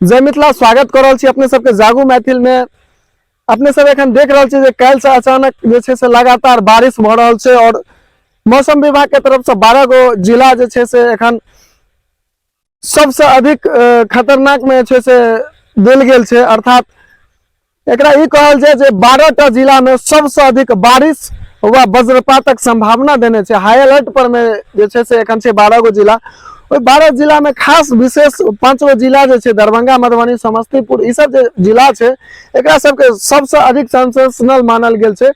जय मिथिला। स्वागत कऽ रहल छी अपने सबके जागू मैथिल में। अपने सब एखन देख रहल छी जे काल्हि से अचानक जे छै से लगातार बारिश भऽ रहल छै और मौसम विभाग के तरफ से 12 गो जिला जे छै से एखन सबसे अधिक खतरनाक में जे छै से देल गेल छै। अर्थात एकरा ई कहल जाय जे 12 टा जिला में सबसे अधिक बारिश व वज्रपातक संभावना देने छै। हाई अलर्ट पर में जे छै से एखन छै 12 गो जिला। ओहि 12 जिला में खास विशेष 5 गो जिला जे छै दरभंगा, मधुबनी, समस्तीपुर, ई सब जे जिला छै एकरा सबके सबसे अधिक सेंसेशनल मानल गेल छै,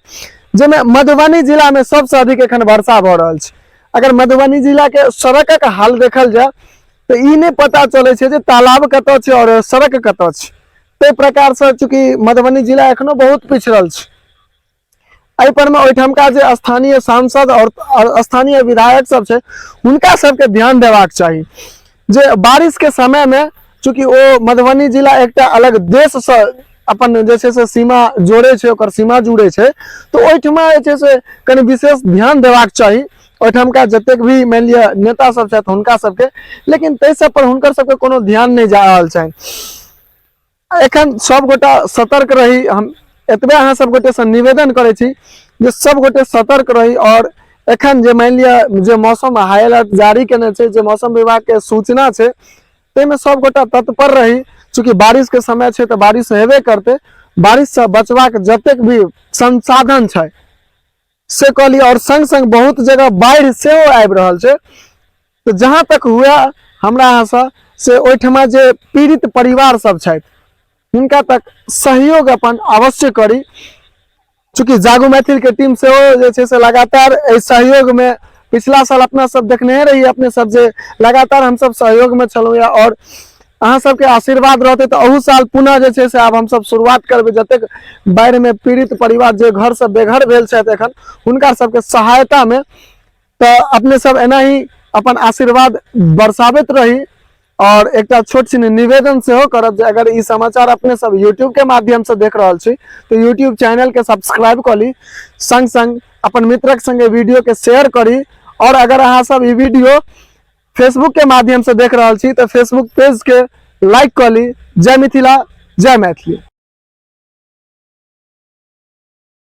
जाहिमे मधुबनी जिला में सबसे अधिक एखन वर्षा भऽ रहल छै। अगर मधुबनी जिला के सड़कक हाल देखल जाय तऽ ई नहि पता चलै छै जे तालाब कतऽ छै और सड़क कतऽ छै। ताहि प्रकार से चूँकि मधुबनी जिला एखनो बहुत पिछड़ल छै, एहि पर में ओहिठामका जे स्थानीय सांसद और स्थानीय विधायक सब छै हुनका सबके ध्यान देबाक चाही जे बारिश के समय में चूँकि ओ मधुबनी जिला एकटा अलग देश से अपन जे छै से सीमा जोड़े छै, ओकर सीमा जुड़े छै, तऽ ओहिठमा जे छै से कनि विशेष ध्यान देबाक चाही ओहिठामका जतेक भी मानि लिअ नेता सब छथि हुनका सबके। लेकिन ताहि सब पर हुनकर सबके कोनो ध्यान नहि जा रहल छनि। एखन सब गोटा सतर्क रही। हम एतबे अहाँ सब गोटे से निवेदन करै छी जे सब गोटे सतर्क रही और एखन जे मानि लिअ जे मौसम हाई अलर्ट जारी केने छै, जे मौसम विभाग के सूचना छै, ताहिमे सब गोटा तत्पर रही। चूँकि बारिश के समय छै तऽ बारिश हेबे करतै, बारिश से बचबाक जतेक भी संसाधन छै से कऽ लिअ। और संग संग बहुत जगह बाढ़ि सेहो आबि रहल छै, तऽ जहाँ तक हुए हमरा अहाँसँ से ओहिठमा जे पीड़ित परिवार सब छथि हुनका तक सहयोग अपन अवश्य करी। चूँकि जागू मैथिल के टीम सेहो जे छै से लगातार एहि सहयोग में पिछला साल अपना सब देखने रहिए अपने सब जे लगातार हमसब सहयोग में छलहुँ या और अहाँ सबके आशीर्वाद रहते तऽ अहू साल पुनः जे छै से आब हमसब शुरुआत करबै। जतेक बाढ़ि में पीड़ित परिवार जे घर से बेघर भेल छथि एखन हुनका सबके सहायता में तऽ अपने सब एना ही अपन आशीर्वाद बरसाबैत रही। और एकटा छोट छिन निवेदन सेहो करब जे अगर ई समाचार अपने सब यूट्यूब के माध्यम से देख रहल छी तऽ यूट्यूब चैनल के सब्सक्राइब कऽ ली, संग संग अपन मित्रक संगे वीडियो के शेयर करी। और अगर अहाँ सब ई वीडियो फेसबुक के माध्यम से देख रहल छी तऽ फेसबुक पेज के लाइक कऽ ली। जय मिथिला, जय मैथिली।